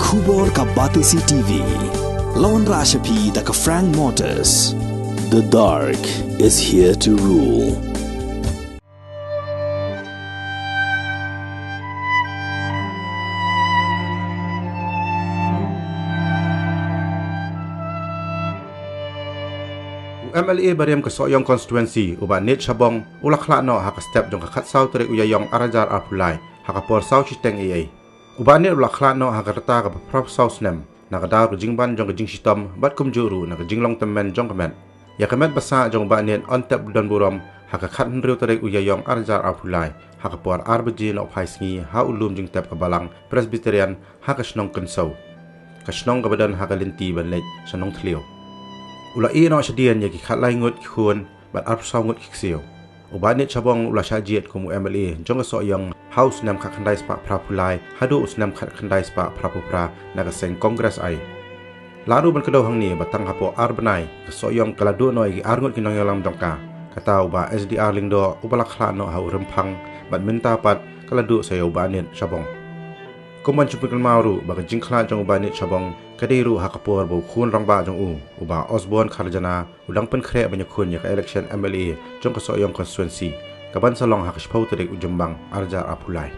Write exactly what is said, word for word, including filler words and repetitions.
Khubor ka Batesi T V. Lawan Rashapi da ka Frank Motors. The dark is here to rule. U M L A barim ka Sohiong constituency, u Bah Nit Shabong, u la khlad noh ha ka step jong ka khatsaw tarik u Ïaïong ar hajar arphew lai, ha ka por saw shiteng eiei. U Bah Nit u la khlad noh ha ka rta kaba phraphew saw snem, na ka daw ka jingban jong ka jingshitom, bad kumjuh ruh na ka jinglong tymmen jong ka met. Ïa ka met ba sah jong u Bah Nit yn tep donburom ha ka khathynriew tarik u Ïaïong ar hajar arphew lai, ha ka por ar baje nohphai sngi ha u lum jingtep ka Balang Presbyterian ha ka shnong Kynsew, ka shnong kaba don ha ka lynti ban leit sha Nongthliew. U la ïeh noh shadien ïa ki khatlai ngut ki khun bad arphew saw ngut ki ksiew. U Bah Nit Shabong u la shah jied kum u M L A jong ka Sohiong ha u snem khatkhyndai spah phraphew lai haduh u snem khatkhyndai spah phraphew phra na ka seng Congress I. La ruh ban kdew hangne ba tang hapoh ar bnai ka Sohiong ka la duh noh ïa ki ar ngut ki nongïalam jong ka. Kata u Bah S D R Lyngdoh uba la khlad noh ha u Rymphang, bad mynta pat ka la duh sa ïa u Bah Nit Shabong. Kum ban shu pynkynmaw ruh ba ka jingkhlad jong u Bah Nit Shabong ka dei ruh ha ka por ba u khun rangbah jong u, u Bah Osborne Kharjana, u dang pynkhreh ban ïakhun ïa ka election M L A jong ka Sohiong constituency, kaban sa long ha ka shiphew tarik u Jymmang ar hajar arphew lai.